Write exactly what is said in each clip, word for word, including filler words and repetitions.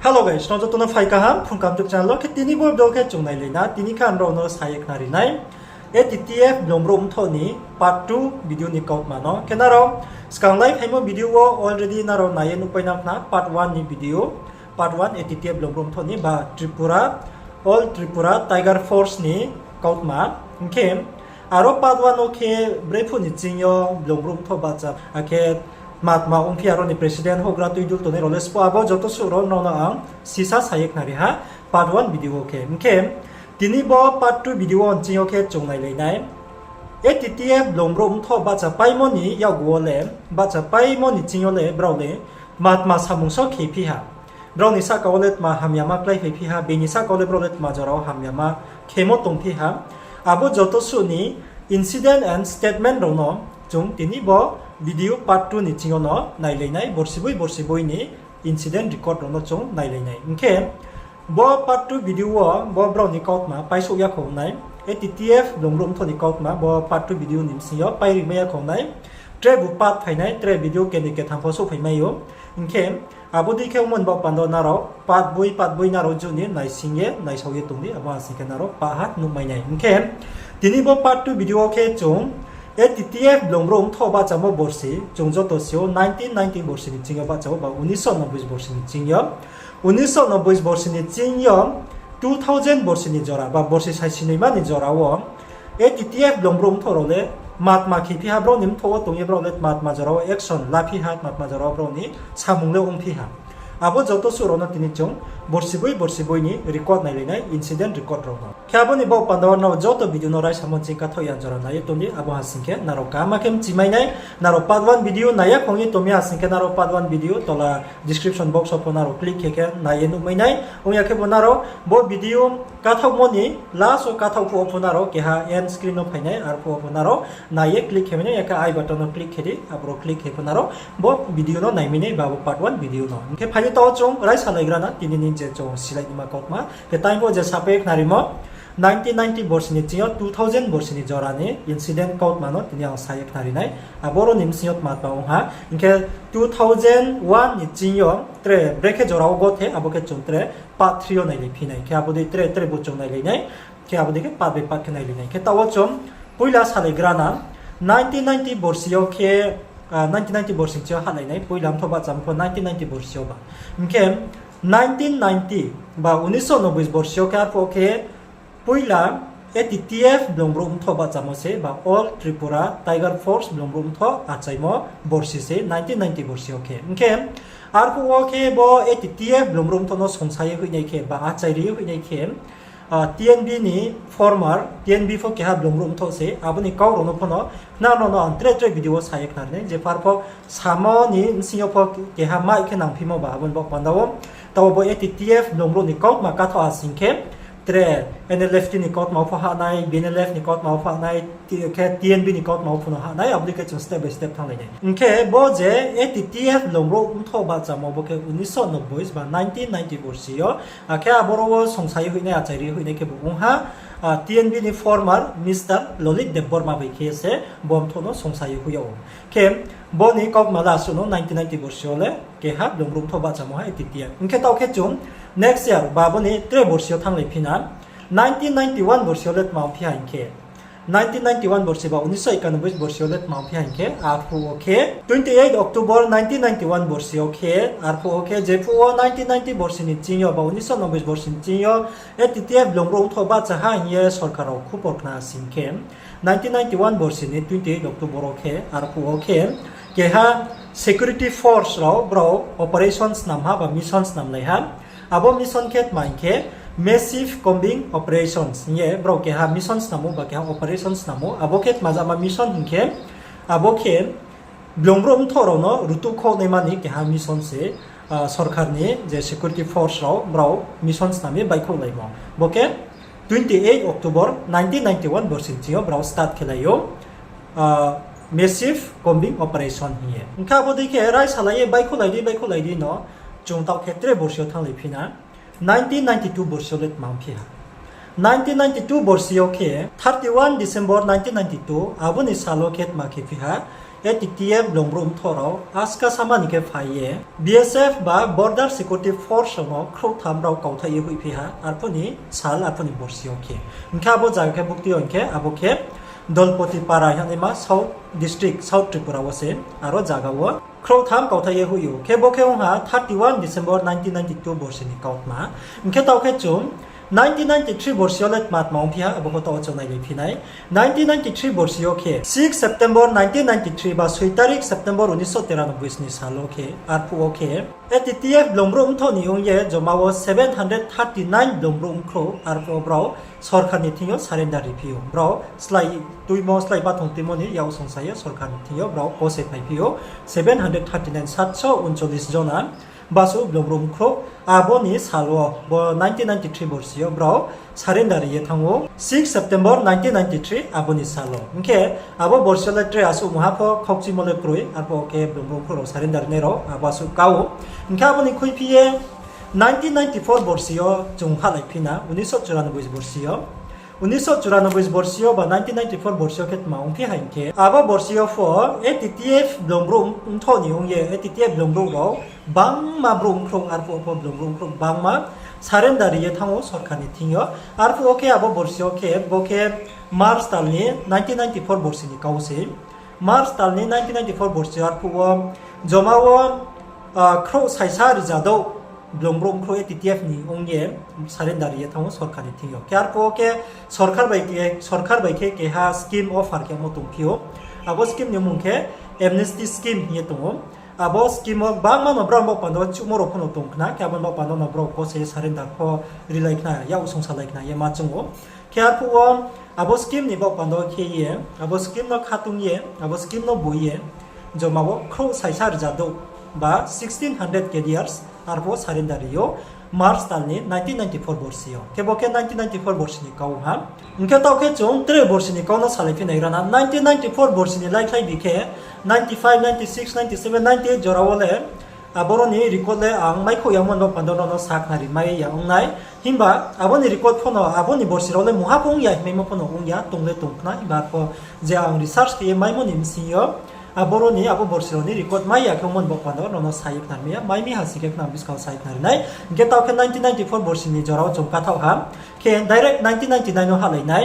Hello guys, nrao joto no phai kaham, Phrung Kaham YouTube channel wo. Khe tini bo video khe chung nailai na, tini khe ang nrao no sa ye khnari nai, A T T F Blungbrouh Mthoh ni part two video ni kautma no. Khe nrao skang lai phaimo video wo already nrao nai ye nuhpai nang khna, part one ni video, part one A T T F Blungbrouh Mthoh ni ba Tripura, All Tripura Tiger Force ni kautma. Hing khe aro part one wo khe brephuh ni ching yo Blungbrouh Mthoh bahcha, akhe tma tma ongphi, aro ni president, houhgra, tuidul tongnai rao le sbo, abo joto suh rao nrao no ang sisa sa ye khnari ha, part one video wo khe. Hing khe tini bo part two video wo ni ching yo khe chung nailai nai, A T T F Blungbrouh Mthoh bahchapaimo ni yakgu wo le, bahchapaimo ni ching yo le brao le tma tma samung so khephi ha. Brao ni sahka wo le tma hamyama kláiphaiphi ha, bini sahka wo le brao le tma jora wo hamyama khemo tongphi ha. Abo joto suh ni incident and statement rao no chung tini bo video part two ni ching yo no nailai nai, borsi boi borsi boi ni incident record rao no chung nailai nai. Hing khe bo part two video wo bo brao ni kautma paisouh ya khou nai, A T T F Blungbrouh Mthoh ni kautma bo part two video ni bsing yo pairi mai ya khou nai, tre bu part phai nai, tre video keni ketham pho souhphai mai ou. Hing khe abo dei khe ongmo ni baoh panda wo nrao part boi part boi nrao juni naising ye naisao ye tong di, abo ha sing khe nrao pah ha nuhmai nai. Hing khe tini bo part two video wo khe chung A T T F Blungbrouh Mthoh bahchamo borsi, chung joto si ou, nineteen ninety borsi ni ching yo bahcha ou, ba unisho nobboi borsi ni ching yo. Unisho nobboi borsi ni ching yo two thousand borsi ni jora, ba borsi saisinoima ni jora wo A T T F Blungbrouh Mthoh rao le tma tma khephi ha, brao ni mthoh wo tong ye brao le tma tma jora wo action laphi ha, tma tma jora wo brao ni samung le ongphi ha. Abo joto suh rao no tini chung borsi boi borsi boi ni record nailai nai, incident record rao no. Khe abo ni baoh panda wo nrao joto video no raisamo ching kathaoh ya jora nai ye tong di, abo ha sing khe nrao kaham khe mchimai nai. Nrao part one video nai ya khong ye tong mi ha sing khe nrao part one video tola description box wo pho nrao click khe khe nai ye nuhmai nai. Ong ya khe bo nrao bo video kathaohmo ni last wo kathaoh phuh wo pho nrao keha end screen no phai nai, arphuh wo pho nrao nai ye click khe mai nai, ya khe I button no click khe di, aboro click khe pho nrao bo video no naimai nai, ba bo part one video no. Hing khe phai di, taoh chung raisalaigra na tini ni je chung silai nima kautma. Khe tini bo je sapai khnarimo, nineteen ninety borsi ni ching yo two thousand borsi ni jora ni incident kautma no tini ang sa ye khnari nai. Aboro ni bsing yo tma tma ong ha. Hing khe two thousand one ni ching yo tre brekhe jora wo gothe, abo khe chung tre part three yo nailai phi nai. Khe abo dei tre tre bu chung nailai nai. Khe abo dei khe part by part khe nailai nai. Khe taoh wo chung poila salaigra na, nineteen ninety borsi yo khe, nineteen ninety borsi ni ching yo hahlai nai, poila Mthoh bahchamo pho nineteen ninety borsi yo ba. Hing khe nineteen ninety ba unisho nobboi borsi yo khe arphuh wo khe poila A T T F Blungbrouh Mthoh bahchamo se, ba All Tripura Tiger Force Blungbrouh Mthoh achaimo borsi se nineteen ninety borsi yo khe. Hing khe arphuh wo khe bo A T T F Blungbrouh Mthoh no songsa ye hoihnai khe, ba achai ri ye hoihnai khe, T N V ni former, T N V pho keha Blungbrouh Mthoh se, abo ni kau rao no pho no nrao no ang tre tre video wo sa ye khnari nai, je par pho samo ni bsing yo pho keha mai khe nangphimo ba, abo ni baoh panda wo. Taoh bo A T T F Blungbrouh ni kautma kathaoh ha sing khe, tre N L F T ni kautma wo pho hah nai, B N L F ni kautma wo pho hah nai, khe T N V ni kautma wo pho no hah nai, abo dei khe chung step by step thannglai nai. Hing khe bo je A T T F Blungbrouh Mthoh bahchamo bo khe unisho nobboi ba nineteen ninety borsi yo, akhe aboro wo songsa ye hoihnai, achai ri ye hoihnai khe bo ong ha, T N V ni former Mister Lalit Debbarma bai khe se bo mthoh no songsa ye hoih yag ou. Khe bo ni kautma le asuh no nineteen ninety borsi yo le keha Blungbrouh Mthoh bahchamo ha A T T F. Hing khe taoh khe chung next year ba bo ni tre borsi yo thannglai phi na, nineteen ninety one borsi yo le tma ongphi ha hing khe, nineteen ninety one borsi ba unisho ekanobboi borsi yo le tma ongphi ha hing khe, arphuh wo khe twenty eight October nineteen ninety one borsi yo khe, arphuh wo khe jephuh wo nineteen ninety borsi ni ching yo ba unisho nobboi borsi ni ching yo A T T F Blungbrouh Mthoh bahcha ha hing ye sorkar rao khupor khna sing khe, nineteen ninety one borsi ni twenty eight October wo khe, arphuh wo khe keha security force rao brao operation snam ha ba mission snamlai ha. Abo mission khe tma hing khe, massive combing operations hing ye brao keha mission snam ou ba keha operation snam ou. Abo khe tma jama mission hing khe, abo khe Blungbrouh Mthoh rao no rutuh khouhnaima ni keha mission se, sorkar ni je security force rao brao mission snam ye baihkhouhlaimo. Bo khe twenty eight October nineteen ninety one borsi ni ching yo brao start khelai ou, massive combing operation hing ye. Hing khe abo dei khe raisalai ye baihkhouhlai di, baihkhouhlai di no, chung taoh khe tre borsi yo thannglai phi na, nineteen ninety two borsi yo le tma ongphi ha. Nineteen ninety two borsi yo khe thirty one December nineteen ninety two, abo ni sal wo khe tma khephi ha, A T T F blong brouh mthoh rao aska sama ni khe phai ye B S F ba Border Security Force rao no khrouhtham rao kauthai ye hoihphi ha, arphuh ni sal, arphuh ni borsi yo khe. Hing khe abo zaga khe bukti yo hing khe abo khe Dolpoti Para hingnaima South District, South Tripura wo se, aro zaga wo khrouhtham kauthai ye hoih ou. Khe bo khe ong ha thirty one December nineteen ninety two borsi ni kautma. Hing khe taoh khe chung nineteen ninety three borsi yo le tma tma ongphi ha, abo pho taoh wo chung nailaiphi nai. Nineteen ninety three borsi yo khe six September nineteen ninety three ba soi tarik September উনিশশো তিরানব্বই ni sal wo khe, arphuh wo khe A T T F blong brouh mthoh ni ong ye joma wo seven hundred thirty nine blong brouh mkhrouh, arphuh wo brao sorkar ni thing yo surrender riphi ou. Brao slái tuimo, slái bathong tuimo ni yak songsa ye sorkar ni thing yo brao kose phaiphi ou. Seven hundred thirty nine, সাতশো ঊনচল্লিশ jona basuh blong brouh mkhrouh, abo ni sal wo, bo nineteen ninety three borsi yo brao surrender ri ye thanng ou, six September nineteen ninety three, abo ni sal wo. Hing khe abo borsi yo le tre asuh mungha pho khaukchimo le kroi, arphuh wo khe blong brouh mkhrouh rao surrender rinai rao abo asuh ka ou. Hing khe abo ni khuiphi ye nineteen ninety four borsi yo chung halaiphi na, উনিশশো চুরানব্বই borsi yo. উনিশশো চুরানব্বই borsi yo ba nineteen ninety four borsi yo khe tma ongphi ha hing khe, abo borsi yo pho A T T F blong brouh mthoh ni ong ye, A T T F blong brouh rao bangma brouh mkhrouh, arphuh wo pho blong brouh mkhrouh bangma surrender ri ye thanng ou sorkar ni thing yo. Arphuh wo khe abo borsi yo khe, bo khe March tal ni nineteen ninety four borsi ni kau se. March tal ni nineteen ninety four borsi yo arphuh wo joma wo khrouh saisa rzadouh blong brouh mkhrouh A T T F ni ong ye surrender ri ye thanng ou sorkar ni thing yo. Khe arphuh wo khe sorkar bai khe, sorkar bai khe keha scheme offer khemo tongphi ou. Abo scheme ni mmung khe amnesty scheme hing ye tong ou. Abo scheme wo bangma no brao baoh panda wo chuhmo rao pho no tong khna, khe abo ni baoh panda no brao kose surrender pho rilai khna, yak songsalai khna ye ma choung ou. Khe arphuh wo abo scheme ni baoh panda wo khe ye, abo scheme no khatung ye, abo scheme no boi ye, joma wo khrouh saisa rzadouh ba sixteen hundred cadres arphuh wo surrender ri ou March tal ni nineteen ninety four borsi yo. Khe bo khe nineteen ninety four borsi ni kau ha. Hing khe taoh khe chung tre borsi ni kau no salaiphi nai rana. Nineteen ninety four borsi ni laikhlai bi khe ninety five, ninety six, ninety seven, ninety eight jora wo le aboro ni record le ang maikhouh yamo ni baoh panda no no sakhnari mai ya ong nai. Himba abo ni record pho no, abo ni borsi rao le mungha pho ong ya hingmaimo pho no ong ya, tong le tong khna, himba arphuh je ang research khe ye maimo ni bsing yo, aboro ni abo borsi rao ni record mai ya khe ongmo ni baoh panda no no sa ye khnari mai ya, mai mi ha sing khe khna buskang sa ye khnari nai. Hing khe taoh khe nineteen ninety four borsi ni jora wo chung kathaoh ha, khe direct nineteen ninety nine no halai nai,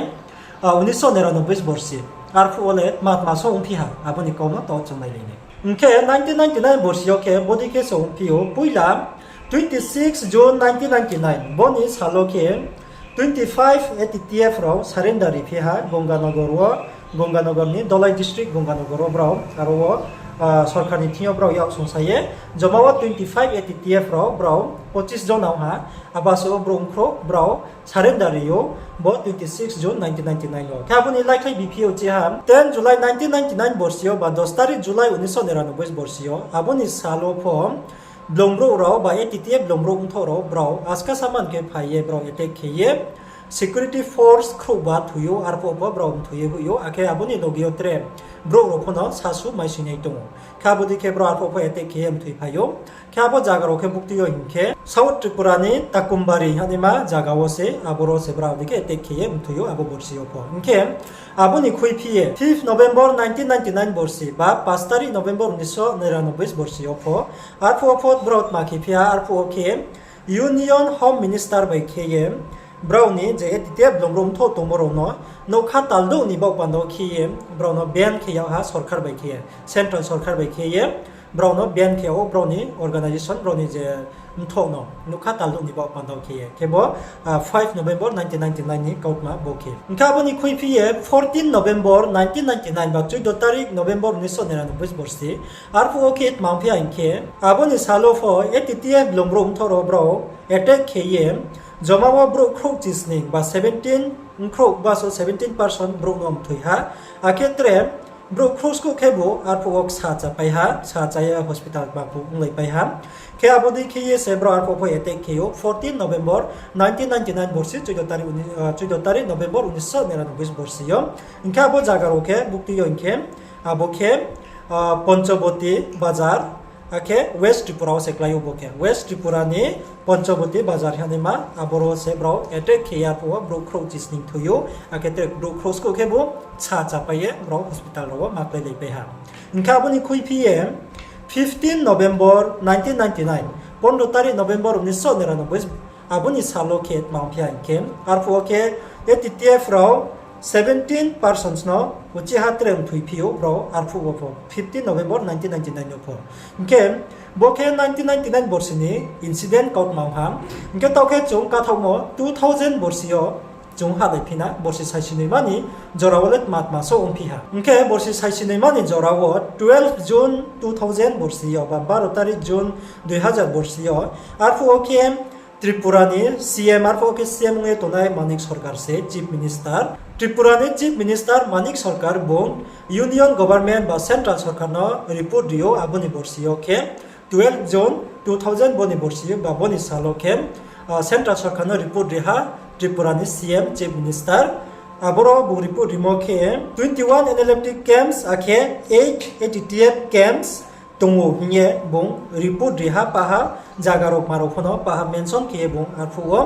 উনিশশো নিরানব্বই borsi. Arphuh wo le tma tma so ongphi ha, abo ni kau no taoh chung nailai nai. Hing khe nineteen ninety nine borsi yo khe bodei khe so ongphi ou, poila twenty six June nineteen ninety nine, bo ni sal wo khe twenty five A T T F rao surrender riphi ha Ganganagar wo, Ganganagar ni Dhalai district Ganganagar wo brao, aro wo sorkar ni thing yo brao yak songsa ye, joma wo twenty five A T T F rao brao pochis jona ong ha, abo asuh wo brouh mkhrouh brao surrender ri ou, bo twenty six June nineteen ninety nine wo. Khe abo ni laikhlai biphi yo chi ha, ten July nineteen ninety nine borsi yo ba দশ তারিখ July উনিশশো নিরানব্বই borsi yo, abo ni sal wo pho blong brouh rao ba A T T F blong brouh mthoh rao brao aska saman khe phai ye brao attack khe ye security force khrouhba thoi ou, arphuh pho brao mthoi ye hoih ou, akhe abo ni loge yo tre brouh rao pho no sasu maisoinai tong ou. Khe abo dei khe brao arphuh pho attack khe ye mthoi phai ou. Khe abo zaga rao khe bukti yo hing khe South Tripura ni Takumbari hingnaima zaga wo se, aboro se brao dei khe attack khe ye mthoi ou abo borsi yo pho. Hing khe abo ni khuiphi ye fifth November nineteen ninety nine borsi ba পাঁচ তারিখ November উনিশশো নিরানব্বই borsi yo pho, arphuh wo pho brao tma khe phi ha, arphuh wo khe Union Home Minister bai khe ye brao ni je A T T F blong brouh mthoh tongmo rao no nougkha taldouh ni baoh panda wo khe ye brao no ban khe yag ha sorkar bai khe ye, central sorkar bai khe ye brao no ban khe yag ou, brao ni organisation, brao ni je mthoh no nougkha taldouh ni baoh panda wo khe ye. Khe bo five November nineteen ninety nine ni kautma bo khe. Hing khe abo ni khuiphi ye fourteen November nineteen ninety nine ba চৌদ্দ তারিখ November উনিশশো নিরানব্বই borsi, arphuh wo khe tma ongphi ha hing khe, abo ni sal wo pho A T T F blong brouh mthoh rao brao attack khe ye, joma wo brouh khrouhchisning ba seventeen, khrouh baso seventeen person brouh no mthoi ha, akhe tre brouh khrouhskouh khe bo arphuh wo ksa chapai ha, ksa cha ye hospital bangphuh onglaipai ha. Khe abo dei khe ye se brao arphuh pho attack khe ou, fourteen November nineteen ninety nine borsi চৌদ্দ তারিখ উনি-, চৌদ্দ তারিখ November উনিশশো নিরানব্বই borsi yo. Hing khe abo zaga rao khe bukti yo hing khe, abo khe Panchobati Bazar, Akhe West Tripura wo se klái ou bo khe. West Tripura ni Panchabati bazar hingnaima, aboro se brao attack khe ye arphuh wo brouh khrouh chisning thoi ou, akhe tre brouh khrouh skuh khe bo sa chapai ye brao hospital rao wo ma kláilaipai ha. Hing khe abo ni khuiphi ye fifteen November nineteen ninety nine, pondro tarik November উনিশশো নিরানব্বই, abo ni sal wo khe tma ongphi ha hing khe, arphuh wo khe A T T F rao seventeen persons no uchih ha tre mthoiphi ou brao arphuh wo pho, fifteen November nineteen ninety nine wo pho. Hing khe bo khe nineteen ninety nine borsi ni incident kautma ong ha. Hing khe taoh khe chung kathaohmo two thousand borsi yo chung halaiphi na, borsi saisinoima ni jora wo le tma tma so ongphi ha. Hing khe borsi saisinoima ni jora wo twelve June two thousand borsi yo ba baro tarik June dui hazar borsi yo, arphuh wo khe Tripura ni C M, arphuh wo khe C M ong ye tongnai Manik Sarkar se Chief Minister. Tripura ni Chief Minister Manik Sarkar bung Union Government ba Central Sarkar no report ri ou, abo ni borsi yo khe twelve June two thousand bo ni borsi yo ba bo ni sal wo khe, ah, Central Sarkar no report ri ha Tripura ni C M, Chief Minister. Aboro bung report rimo khe twenty one N L F T camps akhe eight A T T F camps tong ou hing ye bung report ri ha, paha zaga rao kma rao pho no paha mention khe ye bung arphuh wo,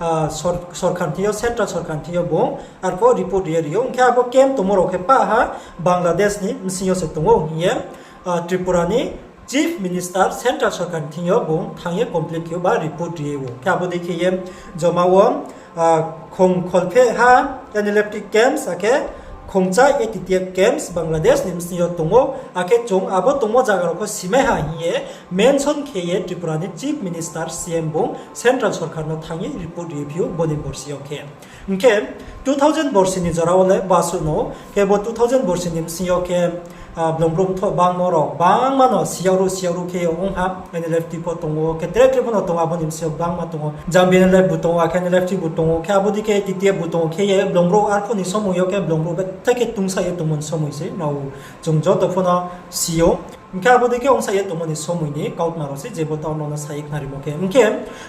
ah, sor-, sorkar thing yo, Central Sarkar thing yo bung arphuh wo report ri ye ri ou. Hing khe abo camp tongmo rao khe paha Bangladesh ni bsing yo se tong ou hing ye, ah, Tripura ni Chief Minister Central Sarkar thing yo bung thanng ye complain khe ou ba report ri ou. Khe abo dei khe ye joma wo, ah, khong kholpheh ha N L F T camps akhe khongchai A T T F camps Bangladesh ni bsing yo tong ou, akhe chung abo tongmo zaga rao pho simai ha hing ye mention khe ye Tripura ni Chief Minister C M bung Central Sarkar no thanng ye report ri phi ou bo ni borsi yo khe. Hing khe two thousand borsi ni jora wo le basuh no, khe bo two thousand borsi ni bsing yo khe, ah, blong brouh mthoh bangmo rao bangma no siyag ruh siyag ruh khe ye ong ha, N L F T pho tong ou, khe tre tre pho no tong ou, abo ni bsing yo bangma tong ou, jang B N L F bu tong ou, akhe N L F T bu tong ou, khe abo dei khe T T F bu tong ou, khe ye blong brouh arphuh ni somoi yo khe blong brouh betha khe tungsa ye tongmo ni somoi se, nrao chung joto pho no si ou. Hing khe abo dei khe ongsa ye tongmo ni somoi ni kautma rao se je bo taoh no sa ye khnarimo khe. Hing khe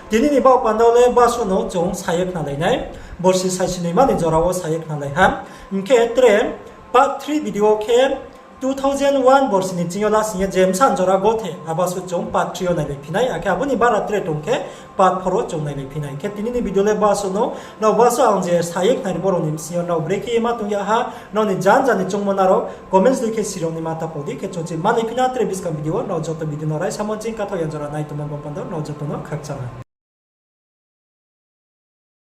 tini ni baoh panda wo le basuh no chung sa ye khnalai nai, borsi saisinoima ni jora wo sa ye khnalai ha. Hing khe tre part three video khe two thousand one borsi ni ching yo lasing ye je bsa jora gothe, abo suh chung part three yo nailaiphi nai, akhe abo ni bara tre tong khe part four wo chung nailaiphi nai. Khe tini ni video le basuh no, nrao basuh ang je sa ye khnarimo rao ni bsing yo nrao brekhe ye ma tong yag ha, nrao ni janja ni choungmo nrao comments dei khe sirao ni ma ta pau di, khe chung chi malaiphi na tre buskang video wo, nrao joto video no raisa mo ching kathaoh ya jora nai tongmo bo panda wo nrao joto no khakchang ha.